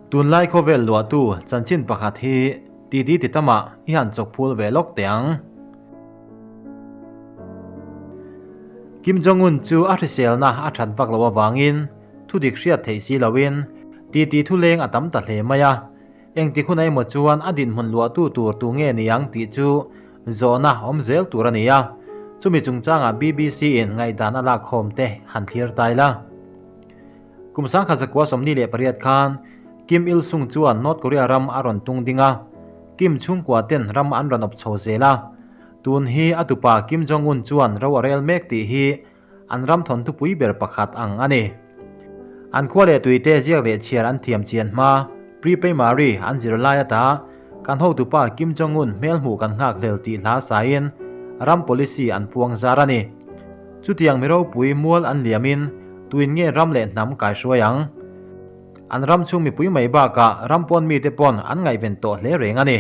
Tunlai khawvel luahtu chanchin pakhat hi titi ti tamah i han chawk phul ve lawk teh ang. Kim Jong-un chu a hriselna a that vak loh avangin thudik hriat theih si loin titi thuleng a tam ta hle mai a. Engtik hun emaw chuan a dinhmun luahtu tur tu nge ni ang tih chu zawhna awm zel tur a ni a. Chumi chungchangah BBC in ngaihdan a lakkhawm te han thlir tai la. Kum 1928 khan Kim Il Sung chuan North Korea ram a rawn tung ding a, Kim chhungkua ten ram an rawn awp chho zel a. Tun hi a tupa Kim Jong Un chuan ro a rel mek tih hi an ram thawnthupui ber pakhat ang a ni. An khua leh tuite ziak leh chhiar an thiam chian hma, pre-primary an zir lai ata kan hotupa Kim Jong Un hmel hmuh kan nghak hlel tih hla sain ram policy an puang zar a ni. Chutiang mi ropui mual an liamin tuin nge ram leh hnam kai hruai ang? An ram chhung mipui mai bakah ram pawn mite pawn an ngaihven tawh hle reng a ni.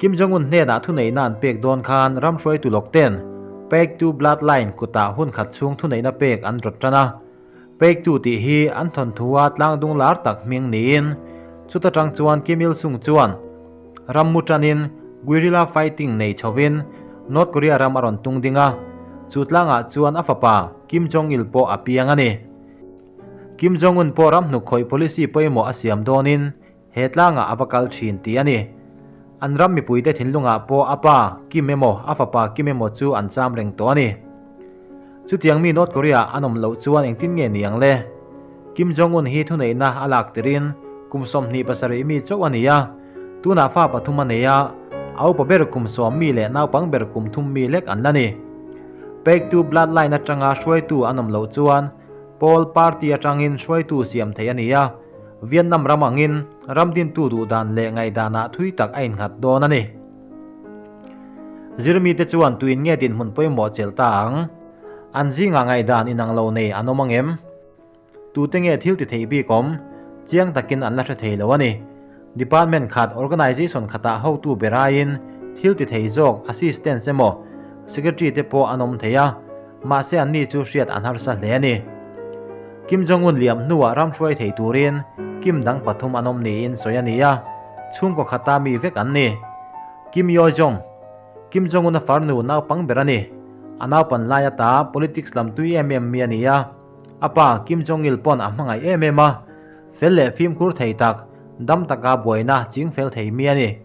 Kim Jong-un hnenah thuneihna an pek dawn khan ram hruaitu lawk ten Paektu Bloodline kutah hun khat chhung thuneihna pek an rawt tan a. Paektu tih hi an thawnthua tlangdung lar tak hming niin chuta tang chuan Kim Il-sung chuan ram mu tanin guerrilla fighting nei chhovin North Korea ram a rawn tung ding a, chu tlangah chuan a fapa Kim Jong-il pawh a piang a ni. Kim Jong-un pawh ram hnuk khawih policy pawimawh a siam dawnin he tlangah a va kal thin tih a ni. An ram mipuite thinlungah pawh a pa Kim emaw a fapa Kim emaw chu an cham reng tawh a ni. Chutiang mi North Korea an awm loh chuan engtin nge ni ang le? Kim Jong-un hi thuneihna a lak tirin kum 27 mi chauh a ni a, tunah fa pathum a nei a, a upa ber kum 10 mi leh naupang ber kum 3 mi lek an la ni. Paektu Bloodline atanga hruaitu an awm loh chuan Pawl Party atangin hruaitu siam theih a ni a, Vietnam ram angin ram dintu duhdan leh ngaihdanah thui tak a innghat dawn a ni. Zirmite chuan tuin nge dinhmun pawimawh chelh ta ang? An zingah ngaihdan inang lo nei an awm ang em? Tute nge thil ti thei bik awm? Chiang takin an la hre thei lo a ni. Department khat, organisation khatah hotu ber aiin thil ti thei zawk assistants emaw secretary te pawh an awm thei a, mahse anni chu hriat an harsa hle a ni. Kim Jong-un liam hnuah ram hruai thei turin Kim dang pathum an awm niin sawi a ni a, chhungkaw khata mi vek an ni. Kim Yo Jong, Kim Jong Un a farnu naupang ber a ni. A naupan lai ata politics lam tui em em mi a ni a. A pa Kim Jong Il pawn a hmangaih em em a. Fel leh fimkhur thei tak, dam taka buaina ching fel thei mi a ni.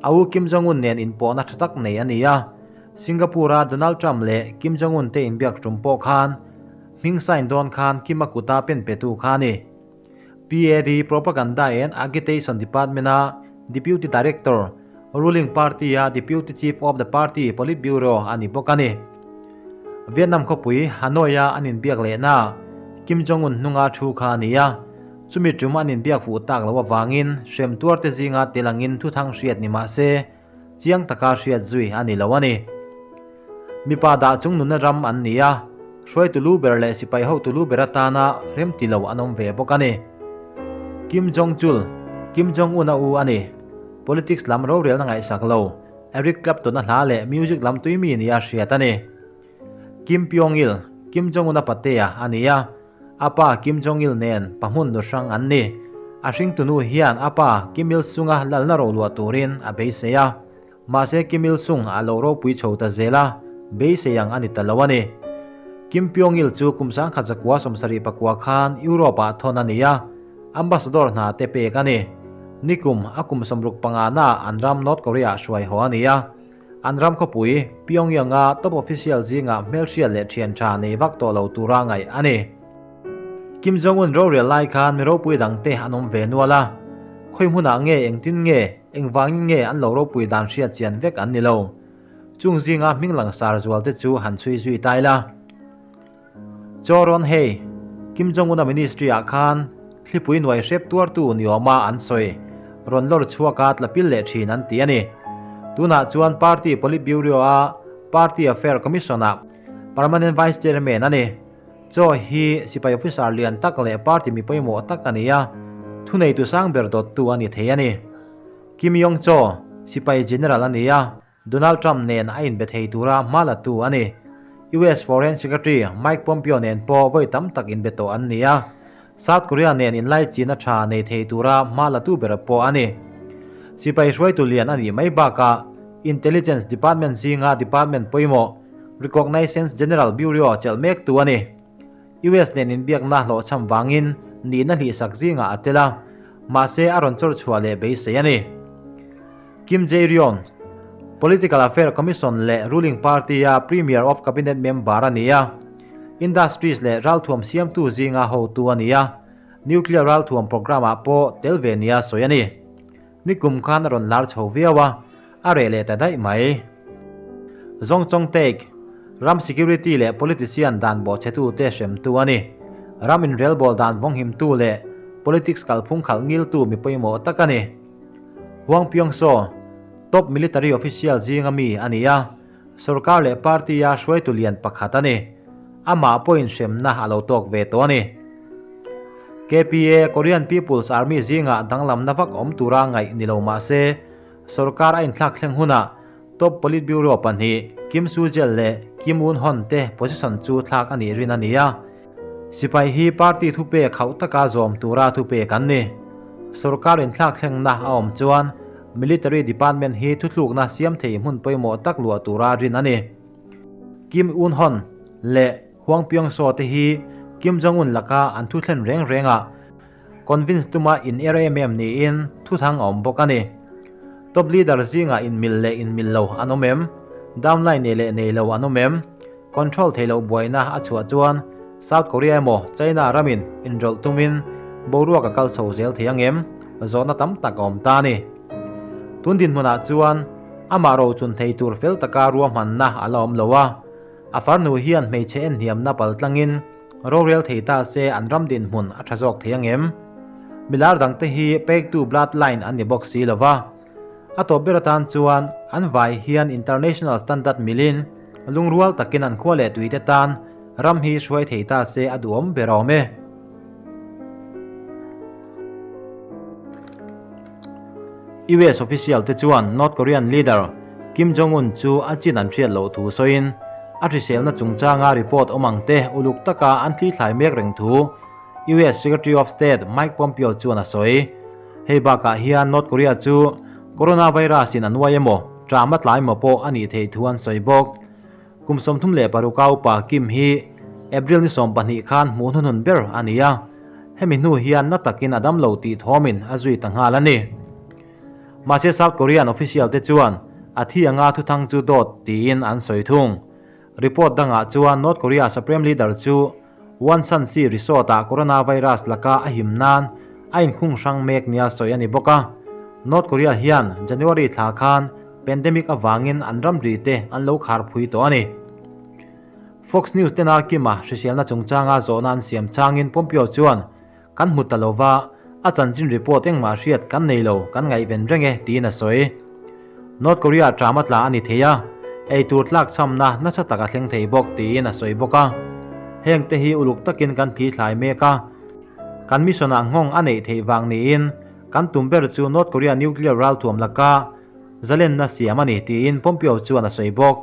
A u Kim Jong Un nen inpawhna tha tak nei a ni a. Singapore a Donald Trump leh Kim Jong Un te inbiak tum pawh khan hming sign dawn khan Kim a kuta pen petu kha a ni. PAD, Propaganda and Agitation Department a Deputy Director, Ruling Party a Deputy Chief of the Party Politburo a ni bawk a ni. Vietnam khawpui Hanoi a an inbiak lehna Kim Jong-un hnunga thu kha a ni a, chumi tum an inbiak fuh tak loh avangin hrem tuarte zinga tel angin thuthang hriat ni mah se chiang taka hriat zui a ni lo a ni. Mipa dah chung nunna ram an ni a, hruaitu lu ber leh sipai hotu lu ber atana remti lo an awm ve bawk a ni. Kim Jong Chul, Kim Jong Un a u a ni. Politics lam rorelna ngaihsak lo, Eric Clapton a hla leh music lam tui mi nia hriat a ni. Kim Pyong Il, Kim Jong Un a patea a ni a, a pa Kim Jong Il nen pahmun nu hrang an ni. A hringtunu hian a pa Kim Il Sung a lalna ro luah turin a beisei a. Mahse Kim Il Sung a lo ropui chho ta zel a, beisei ang a ni ta lo a ni. Kim Pyong Il chu kum 1974 khan Europe ah thawn a ni a, ambassador hna te pek a ni. Nikum a kum 65 na an ram North Korea ah hruai haw a ni a. An ram khawpui Pyongyang a top official zingah hmelhriat leh thian tha nei vak tawh lo tura ngaih a ni. Kim Jong-un rorel lai khan mi ropui dangte an awm ve nual a, khawi hmunah nge engtin nge, engvangin nge an lo ropui dan hriat chian vek an ni lo. Chung zinga hming langsar zual te chu han chhui zui tai la. Cho Ron Hei, Kim Jong-un-a ministry-ah khan thlipui nuai hrep tuartu ni awma an sawi, rawn lawr chhuaka tla pil leh thin an ti a ni. Tunah chuan Party Politburo-a Party Affair Commission-ah Permanent Vice Chairman a ni. Cho hi sipai officer lian tak leh party mi pawimawh tak a ni a, thuneitu sang ber dawttu a ni thei a ni. Kim Yong Cho, sipai general a ni a, Donald Trump nen a inbe thei tura hma latu a ni. US Foreign Secretary Mike Pompeo nen pawh vawi tam tak inbe tawh an ni a. South Korea nen inlaichina tha nei thei tura hma la tu ber pawh a ni. Sipai hruaitu lian a nih mai bakah Intelligence Department zinga department pawimawh Reconnaissance General Bureau chelh mek tu a ni. US nen inbiakna hlawhchham vangin nihna hlihsak zingah a tel a, mahse a rawn chawr chhuah leh beisei a ni. Kim Jae-ryong, Political Affair Commission leh ruling party-a Premier of Cabinet member a ni a, Industries leh ralthuam siamtu zinga hotu a ni a, nuclear ralthuam programme-ah pawh tel ve nia sawi a ni. Nikum khan a rawn lar chho viau a, a reh leh ta daih mai. Zong Chong Taek, ram security leh politician dan bawhchhetute hremtu a ni. Ram inrelbawl dan vawnghimtu leh politics kalphung khalh ngiltu mi pawimawh tak a ni. Hwang Pyong-soo, top military official zinga mi a ni a, sorkar leh party-a hruaitu lian pakhat a ni. Amah pawhin hremna a lo tawk ve tawh a ni. KPA, Korean People's Army zingah danglamna vak awm tura ngaih ni lo mah se, sorkar a inthlak thleng hunah top Politburo pahnih Kim Soo-jel leh Kim Eun-hon te position chu thlak a nih rin a ni a. Sipai hi party thupek hauh taka zawm tura thupek an ni. Sorkar inthlak thlengna a awm chuan Military Department hi thuthlukna siam thei hmun pawimawh tak luah tura rin a ni. Kim Un-hon leh Hwang Pyong-soo te hi Kim Jong-un laka an thuthlen reng rengah convince tuma in er em em niin thuthang a awm bawk a ni. Top leader zingah inmil leh inmil lo an awm em? Downline nei leh nei lo an awm em? Control theih loh buaina a chhuah chuan South Korea emaw China ramin inrawlh tumin boruak a kal chho zel thei ang em? Zawhna tam tak a awm ta a ni. Tun dinhmunah chuan amah rochun thei tur fel taka ruahmanna a la awm lo a, a farnu hian hmeichhe enhniamna paltlangin rorel thei ta se an ram dinhmun a tha zawk thei ang em? Milar dangte hi pektu bloodline an ni bawk si lo va, a tawp ber atan chuan an vai hian international standard milin lungrual takin an khua leh tuite tan ram hi hruai thei ta se a duhawm ber awm e. US official te chuan North Korean leader Kim Jong-un chu a chin an hriat loh thu sawiin a hriselna chungchanga report awm ang te uluk taka an thlithlai mek reng thu US Secretary of State Mike Pompeo chuan a sawi. Hei bakah hian North Korea chu coronavirus in a nuai emaw, ṭam a tlai emaw pawh a nih theih thu an sawi bawk. Kum 36 a upa Kim hi April ni 12 khan hmuh hnuhnun ber a ni a, hemi hnu hian na takin a dam lo tih thawmin a zui ta nghal a ni. Mahse South Korean official te chuan a thi anga thuthang chu dawt tiin an sawi thung. Report dangah chuan North Korea Supreme Leader chu Wonsan-si Resort-ah coronavirus laka a him nan a inkhung hrang mek nia sawi a ni bawk a. North Korea hian January thla khan pandemic avangin an ramri te an lo khar phui tawh a ni. Fox News tena Kim-a hriselna chungchanga zawhna an siam changin Pompeo chuan, Kan hmu ta lo va, a chanchin report engmah hriat kan nei lo, kan ngaihven reng e, tiin a sawi. North Korea ṭam a tla a ni thei a, ei tur tlak chhamna nasa tak a thleng thei bawk, tiin a sawi bawk a. Heng te hi uluk takin kan thi thlai mek a, kan mission-ah nghawng a neih theih vang niin kan tum ber chu North Korea nuclear ralthuam laka zalenna siam a ni, tiin Pompeo chuan a sawi bawk.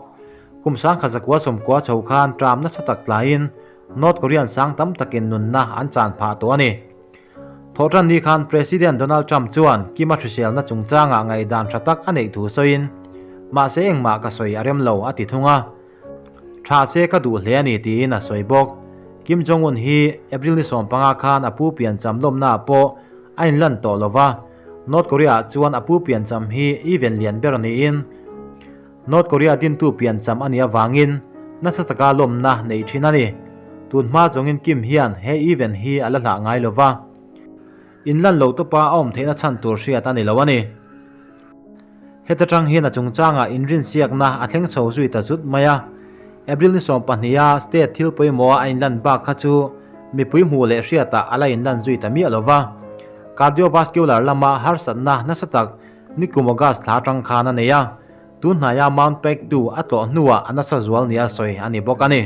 Kum 1990 chho khan ṭam nasa tak tlaiin North Korean sang tam takin nunna an chan phah tawh a ni. Thawhṭan ni khan President Donald Trump chuan Kim-a hriselna chungchangah ngaihdan tha tak a neih thu sawiin, Mahse engmah ka sawi a rem lo a ti thung a. Tha se ka duh hle a ni tiin a sawi bawk. Kim Jong-un hi April ni 15 khan a pu piancham lawmnaah pawh a inlan tawh lo va, North Korea-ah chuan a pu piancham hi event lian ber niin, North Korea dintu piancham a nih avangin nasa taka lawmna neih thin a ni. Tun hma zawngin Kim hian he event hi a la hlah ngai lo va, inlan lo tawpa a awm theihna chhan tur hriat a ni lo a ni. Heta tang hian a chungchangah inrinsiakna a thleng chho zui ta zut mai a. April ni 12 a state thil pawimawha a inlan bak kha chu mipui hmuh leh hriatah a la inlan zui ta miah lo va. Cardiovascular lama harsatna nasa tak Nikum August thla atang khan a nei a, tun hnaia Mount Paektu a tlawh hnuah a nasa zual nia sawi a ni bawk a ni.